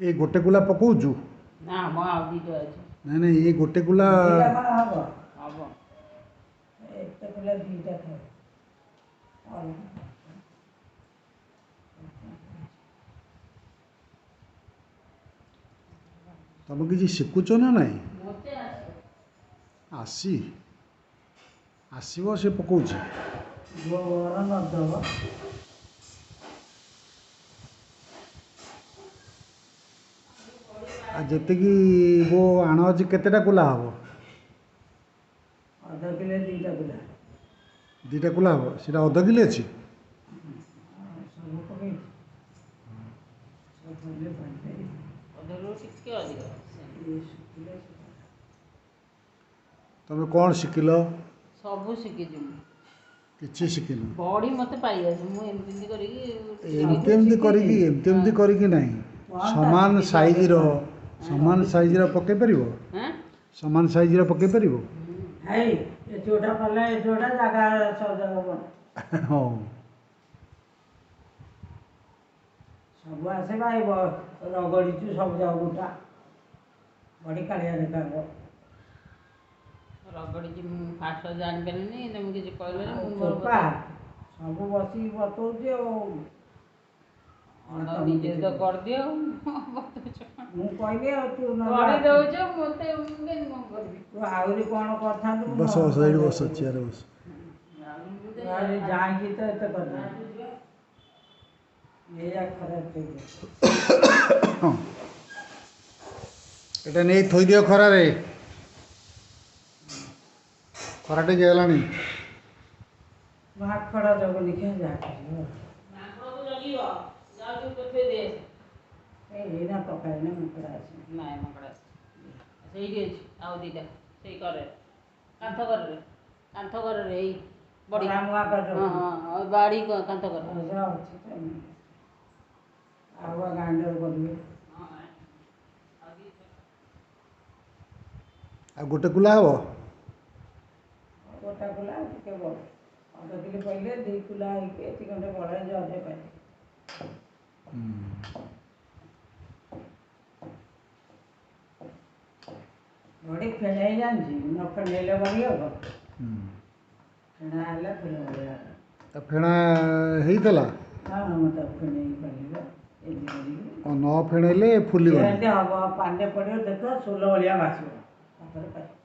ଏ ଗୋଟେ କୁଲା ପକଉଛୁ? ନା ମ, ଆଉ ଦୁଇଟା ଅଛି। ନାଇଁ ନାଇଁ, ଇଏ ଗୋଟେ କୁଲା ଦିଟା କଣ ହବ? ହବ। ଏତେ କୁଲା ଦୁଇଟା ଖାଇବ। ତମେ କିଛି ଶିଖୁଛ ନା ନାଇଁ? ମୋତେ ଆସିବ। ଆସି ଆସିବ, ସେ ପକଉଛି। ଗୋବର ନଦବ। ଆଉ ଯେତିକି ବୋ ଆଣ ଅଛି, କେତେଟା କୁଲା ହବ? ଅଧ କିଲୋ ଦୁଇଟା କୁଲା। ଦୁଇଟା କୁଲା ହବ। ସେଇଟା ଅଧ କିଲୋ ଅଛି। ସବୁ ପକେଇଛି, ସବୁ ପଡ଼ିଲେ ପାଣି। ଅଧରୁ ଟିକେ ଅଧିକ। ଇଏ ଶୁଖିଲେ। ତମେ କ'ଣ ଶିଖିଲ? ସବୁ ଶିଖିଛି ମୁଁ। କିଛି ଶିଖିନ। ବଡ଼ି ମୋତେ ପାରି ଆସେ। ମୁଁ ଏମିତି ଏମିତି କରିକି। ଏମିତି ଏମିତି କରିକି, ଏମିତି ଏମିତି କରିକି ନାହିଁ, ସମାନ ସାଇଜ୍ର, ସମାନ ସାଇଜ୍ର ପକେଇ ପାରିବ? ହାଁ। ସମାନ ସାଇଜ୍ର ପକେଇ ପାରିବ? ହେଇ, ଏ ଯୋଉଟା କଲେ, ଏ ଯୋଉଟା ଜାଗା ସଜ ହବ। ହଁ। ସବୁ ଆସେ ଭାଇ, ରଗଡ଼ିଛୁ ସବୁ ଯାକ। ଗୋଟା ବଡ଼ି କାଳିଆ ଦେଖାହବ। ରଗଡ଼ିଛି ମୁଁ ଫାଷ୍ଟ ଜାଣିପାରିଲିନି। ତମେ କିଛି କହିଲନି, ମୁଁ ମୋର ଚୋପା ସବୁ ବସିକି ବତଉଛି ଆଉ। କଣ ନିଜେ ତ କରିଦିଅ, ବତଉଛ କଣ? ମୁଁ କହିଲି ଆଉ ତୁ ନହେଲେ କରିଦଉଛ ମୋତେ, ମୁଁ କେମିତି କଣ କରିବି? ତୁ ଆହୁରି କଣ କରିଥାନ୍ତୁ। ବସ ବସ, ଏଇଠି ବସ, ଚେୟାରରେ ବସ। ଯାଇକି ତ ଏତେ କରିଦେବି, ଏଇଆ ଖରାପ ହେଇଯିବ। ଏଟା ନେଇ ଥୋଇଦିଅ ଖରାରେ। ଖରା ଟିକେ ହେଲାଣି। ମାଙ୍କଡ଼ ଜଗୁନି କିଏ, ଯାହା କରିବ। ମାଙ୍କଡ଼କୁ ଜଗିବ, ଯାଉଛି ଉପରେ ଥୋଇ ଦେଇ ଆସେ। ଏଇନା ପକାଇନା, ମାଙ୍କଡ଼ ଆସିବ। ନାଇଁ, ମାଙ୍କଡ଼ ଆସେ। ସେଇଠି ଅଛି ଆଉ ଦୁଇଟା, ସେଇ କରରେ, କାନ୍ଥ କରରେ, କାନ୍ଥ କରରେ। ଏଇ ବଡ଼ି ମୁହାଁ କରି। ହଁ, ବାଡ଼ି କାନ୍ଥ କରରେ। ଅଛି ତ, ଆଉ ଗାଣ୍ଡରେ କରିବେ। ଆଉ ଗୋଟେ କୁଲା ହବ? ଗୋଟା କୁଲା ଟିକେ ବଡ଼। ଅଧ କିଲୋ ପଡ଼ିଲେ ଦୁଇ କୁଲା ହେଇକି ଏତିକି ଖଣ୍ଡେ ବଡ଼ ହେଇଯିବ, ଅଧେ ପାଇଲେ। ବଡ଼ି ଫେଣେଇ ଜାଣିଛି? ନ ଫେଣେଇଲେ ବଡ଼ି ହବ? ଫେଣା ହେଲେ ଫୁଲ ଭଳିଆ ହବ। ତା ଫେଣା ହେଇଥିଲା? ହଁ, ମୁଁ ତାକୁ ଫେଣେଇ ପାରିବି ଏମିତି କରିକି। ନ ଫେଣେଇଲେ ଫୁଲିବନି। ଏମିତି ହବ, ପାଣିରେ ପଡ଼ିବ ଦେଖ, ସୋଲ ଭଳିଆ ଭାସିବ, ତାପରେ ପାରିବ।